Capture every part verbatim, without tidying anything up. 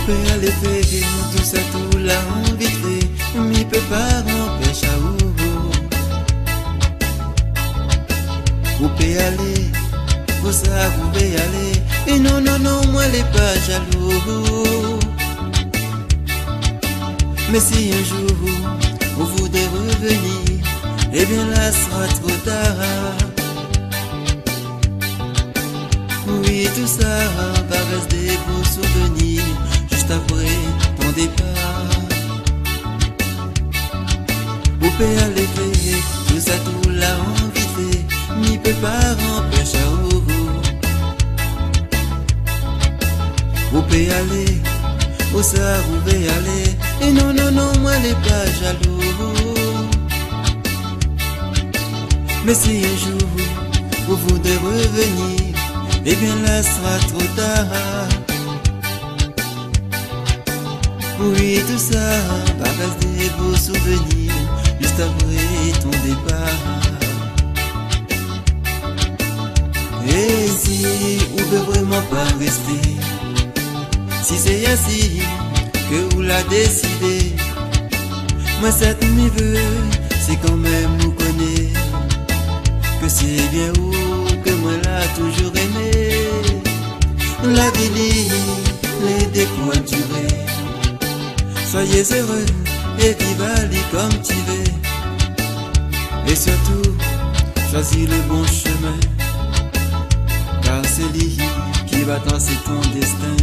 Pé alé fé tousa tout la anvi fé, mi pé pa anpèsh aou. Ou pé alé, ousa ou vé alé, é non, non, non, moin lé pa jalou. Mé si in zour ou voudré revenir, ébin la sra tro tar. Oui, tousa va rès dé bo souvenir, zis apré ton dépar. Ou pé alé fé tousa tout la anvi fé, mi pé pa anpèsh aou. Ou pé alé, ousa ou vé alé, é non, non, non, moin lé pa jalou. Mé si in zour ou voudré revenir, ébin la sra tro tar. Oui, tousa va rès dé bo souvenir, zis apré ton dépar. É si ou vé vréman pa rèsté, si sé insi ke ou la désidé, moin sat mi vé, sé kanmèm ou koné ke sé bien ou ke moin la touzour émé. La vi li lé dé kour a diré. Soyez heureux é viv ali kom ti vé. É sirtou, shoizi le bon shomin, kar sé li ki va trasé ton dèstin.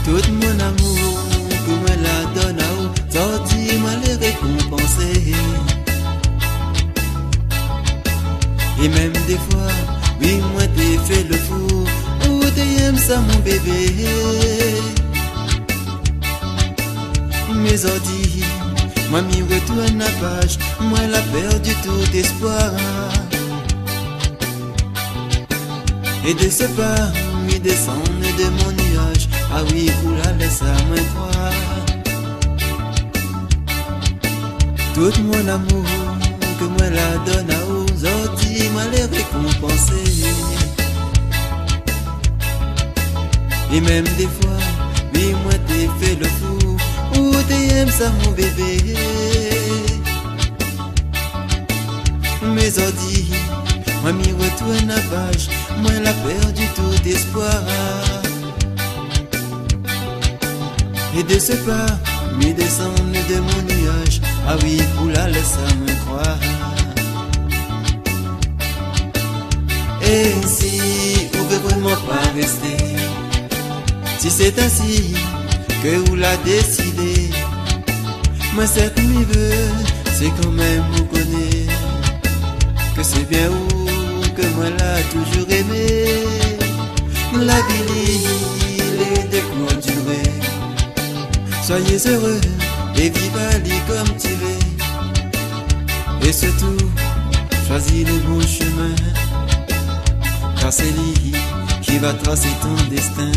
Tout mon amour ke moin la donn aou, zordi moin lé rékonpansé. É mèm défoi, oui, moin té fé le fou, ou té yèm sa, mon bébé. Mé zordi, moin mi retourn la paz, moin la pèrdi tout éspoir. É de se pa, mi désann de mon nuaz, ah oui, ou la lès amoin kroir. Tout mon amour ke moin la donn aou, zordi moin lé rékonpansé. É mèm défoi, oui, moin té fé le fou, ou té yèm sa, mon bébé. Mé zordi, moin mi retourn la paz, moin la pèrdi tout éspoir. É de se pa, mi désann de mon nuaz, ah oui, ou la lès amoin kroir. É si ou vé vréman pa rèsté, si sé insi ke ou la désidé, moin sat mi vé, sé kanmèm ou koné ke sé bien ou ke moin la touzour émé. La vi li lé dé kour a diré. Soyez heureux é viv ali kom ti vé. É sirtou, shoizi le bon shomin, kar sé li ki va trasé ton dèstin.